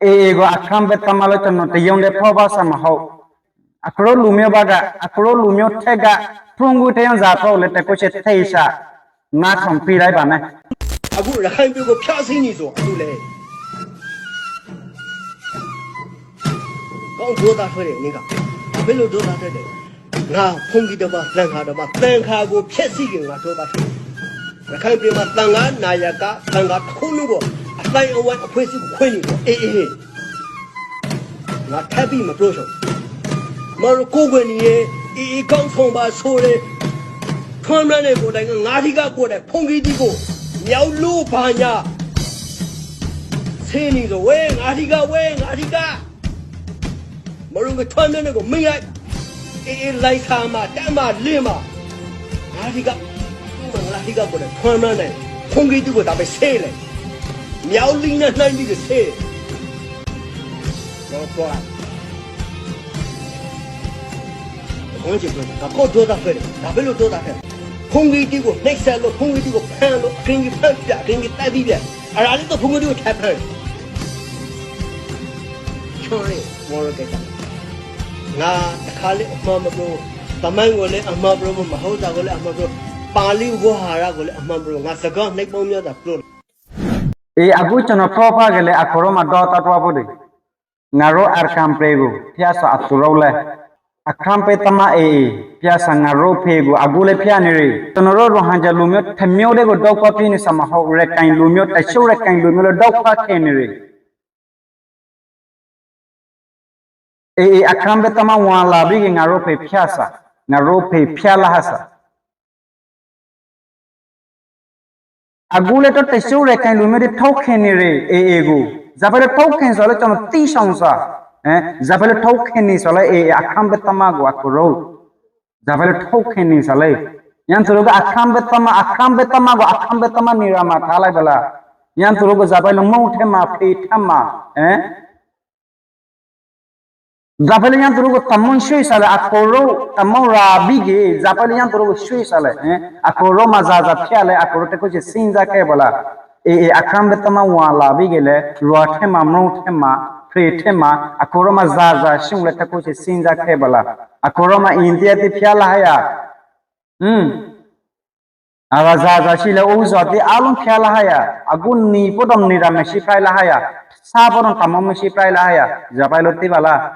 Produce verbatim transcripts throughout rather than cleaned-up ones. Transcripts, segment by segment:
AA ကို အခရမ်းပစ်သမားလို့ ကျွန်တော် တရုံးတည်း ပြောပါစရာမဟုတ်။ အကရူၢ်လူမျိုးဘက်က အကရူၢ်လူမျိုးထဲက ဖုန်းကို တရုံးစာဖတ်လို့ တကုတ်ချစ် သေချာ နားထောင်ပေးလိုက်ပါမယ်။ အခု ရခိုင်ပြည်ကို ဖျက်ဆီးနေဆို အခုလေ ကောင်းဒေါသထွက်တယ် နင်က။ ဘာဖြစ်လို့ ဒေါသထွက်တယ်။ ငါ ဖုန်းကြီးတစ်ပါး သံဃာတစ်ပါး သံဃာကို ဖျက်ဆီးရင် ငါ ဒေါသထွက်တယ်။ ရခိုင်ပြည်မှာ သံဃာနာယက သံဃာတစ်ခုလုံးကို အသိုင်းအဝိုင်း အဖွဲ့အစည်းကို ခွဲနေတယ်။ အေး အေး ငါ ထပ်ပြီး မပြောချင်ဘူး။ မင်းတို့ ကိုးကွယ်နေတဲ့ AA ခေါင်းဆောင်ပါဆိုတဲ့ ထွန်းမြတ်နိုင်ကိုယ်တိုင် ငါးထီးက ကိုယ်တိုင် ဖုန်းကြီးကို မြောက်လို့ ဘာညာ ဆဲနေတော့ ဝဲ ငါးထီးက ဝဲ ငါးထီးက မင်းတို့က ထွန်းမြတ်နိုင်ကို မေးလိုက်။ အေး အေး လိုင်ဇာမှာ တပ်မလေးမှာ ငါးထီးက မင်္ဂလာထီးက ကိုယ်တိုင် ထွန်းမြတ်နိုင် ဖုန်းကြီးကို ဒါပဲ ဆဲလိုက်။ မြောက်လီနဲ့ နှိုင်းပြီး ဆဲ တော့ သွား ဘုန်းကြီးက ဒါကို ဒေါသထွက်တယ်။ ဒါပဲလို့ ဒေါသထွက်တယ်။ ဖုန်းကြီးကို နှိပ်စက်လို့ ဖုန်းကြီးကို ဖမ်းလို့ အခင်းကြီး ဖမ်းပြ အခင်းကြီး သတ်ပြီးပြ အရာလေးတော့ ဖုန်းကြီးကို ထပ်ဖမ်း ချောင်းလေး မော်ရကဲတာ ငါ တစ်ခါလေး အမှားမပြော၊ သမိုင်းကိုလည်း အမှားပြော၊ မဟုတ်တာကိုလည်း အမှားပြော၊ ပါဠိဝေါဟာရကိုလည်း အမှားပြော၊ ငါ စကား နှစ်ပေါင်းများစွာ ပြောတယ်။ အေး အခု ကျွန်တော် ပြောပါကလေး အကရူၢ်မှာ ဒေါသထွက်ဖို့လေ။ ငါတို့ ရခိုင်ပြည်ကို ဖျက်စရာ အသူတို့လဲ အခရမ်းပစ်သမား AA ဖျက်စရာ ငါတို့ပြည်ကို အခုလည်း ဖျက်နေတယ်။ ကျွန်တော်တို့ ရိုဟင်ဂျာလူမျိုး တစ်မျိုးတည်းကို ဒုက္ခပေးနေစရာမဟုတ်၊ ရခိုင်လူမျိုး တချို့ ရခိုင်လူမျိုးလည်း ဒုက္ခခံနေတယ်။ AA အခရမ်းပစ်သမား ဝင်လာပြီးက ငါတို့ပြည် ဖျက်စရာ၊ ငါတို့ပြည် ဖျက်လိုက်စရာ။ အခုလည်း တချို့ ရခိုင်လူမျိုးတွေ ထောက်ခံနေတယ် AA ကို။ ဘာဖြစ်လို့ ထောက်ခံလဲဆိုတော့ ကျွန်တော် သိချင်စရာ။ ဟမ်၊ ဘာဖြစ်လို့ ထောက်ခံလဲဆိုတော့ AA အခရမ်းပစ်သမားကို အကရူၢ် ဘာဖြစ်လို့ ထောက်ခံလဲဆိုတော့ ယင်းသူတို့က အခရမ်းပစ်သမား၊ အခရမ်းပစ်သမားကို အခရမ်းပစ်သမား နေရာမှာ ထားလိုက်ပါလား။ ယင်းသူတို့က ဘာဖြစ်လို့ မုန့်ထဲမှာ ဖဲထဲမှာ ဟမ်၊ ဘာဖြစ်လို့ ယင်းသူတို့ကို တမုန်း ရွှေ့စရာလဲ။ အကရူၢ် တမုန်းရပြီးက ဘာဖြစ်လို့ ယင်းသူတို့ကို ရွှေ့စရာလဲ။ ဟမ်၊ အကရူၢ်မှာ ဘာ ဘာဖြစ်လဲ။ အကရူၢ် တခုရှိ စဉ်းစားခဲ့ပါလား။ AA အခရမ်းပစ်သမား ဝင်လာပြီးကလည်း ရွာထဲမှာ မြို့ထဲမှာ ဖဲထဲမှာ အကရူၢ်မှာ ဘာ ဘာရှိလဲ တခုရှိ စဉ်းစားခဲ့ပါလား။ အကရူၢ်မှာ အိန္ဒိယ တစ် ဖျက်လိုက်စရာ။ ဟမ်။ အဝဲ ဘာ ဘာရှိလဲ ဥစ္စာတွေ အားလုံး ဖျက်လိုက်စရာ။ အခု နေဖို့တောင် နေရာ မရှိ ဖျက်လိုက်စရာ။ စားဖို့တောင် တမုန်း မရှိ ဖျက်လိုက်စရာ။ ဘာဖြစ်လို့ သိပါလား။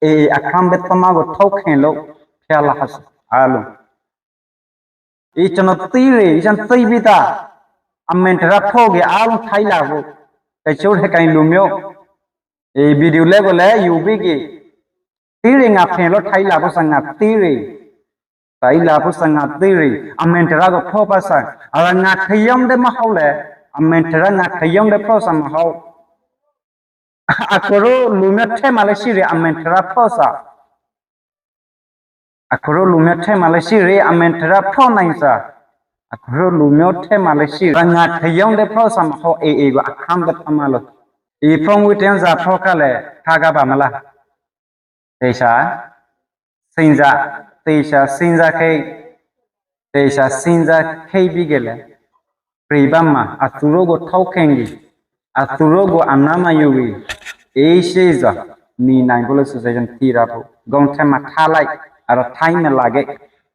AA အခရမ်းပစ်သမားကို ထောက်ခံလို့ ဖျက်လိုက်စရာ အားလုံး။ အေး ကျွန်တော် သိတယ်၊ ကျွန်တော် သိပြီးသား။ အမှန်တရား ဖော်က့ၤ အားလုံး ထိုင်လာဖို့။ တချို့ ရခိုင်လူမျိုး အေး ဗီဒီယိုလေးကိုလည်း ယူပြီးက့ၤ သိတယ်။ ငါ ဖျက်လို့ ထိုင်လာဖို့စ့ၢ် ငါ သိတယ်။ ထိုင်လာဖို့စ့ၢ် ငါ သိတယ်။ အမှန်တရားကို ဖော်ပါစ့ၢ်။ အဝဲ ငါ တစ်ယောက်တည်း မဟုတ်လဲ။ အမှန်တရား ငါ တစ်ယောက်တည်း ဖော်စ့ၢ် မဟုတ်။ အကရူၢ်လူမျိုးထဲမှာလည်း ရှိတယ် အမှန်တရား ဖော်စ့ၢ်။ အကရူၢ်လူမျိုးထဲမှာလည်း ရှိတယ် အမှန်တရား ဖော်နိုင်စ့ၢ်။ အကရူၢ်လူမျိုးထဲမှာလည်း ရှိတယ်။ ငါ တစ်ယောက်တည်း ဖော်စ့ၢ် မဟုတ်။ AA ကို အခရမ်းပစ်သမားလို့။ အံၤ ဖုန်းကို တရုံးစာ ဖော်ခါလဲၣ် ထားကပါမလား။ သေချာ စဉ်းစား၊ သေချာ စဉ်းစားခဲ့၊ သေချာ စဉ်းစားခဲ့ပြီးက့ၤလဲၣ် ပြည်ပမှာ အသူတို့ကို ထောက်ခံပြီး အသူတို့ကို အနားမှာယူပြီး အေးချမ်းစွာ နေနိုင်ဖို့လို့ စူစဲရှင်း တည်ထောင်ဖို့ ခေါင်းထဲမှာ ထားလိုက်၊ အဲ့ဒါ ထိုင်မလာခဲ့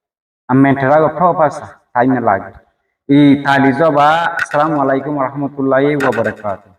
။ အမှန်တရားကို ဖော်ပါစ့ၢ် ထိုင်မလာခဲ့။ အံၤ တၢ်လီၤဆီဘၣ်။ အစလမ်ဝါလီကွမ် ဝရဟ်မတုလ္လာဟီ ဝဘရကာတူး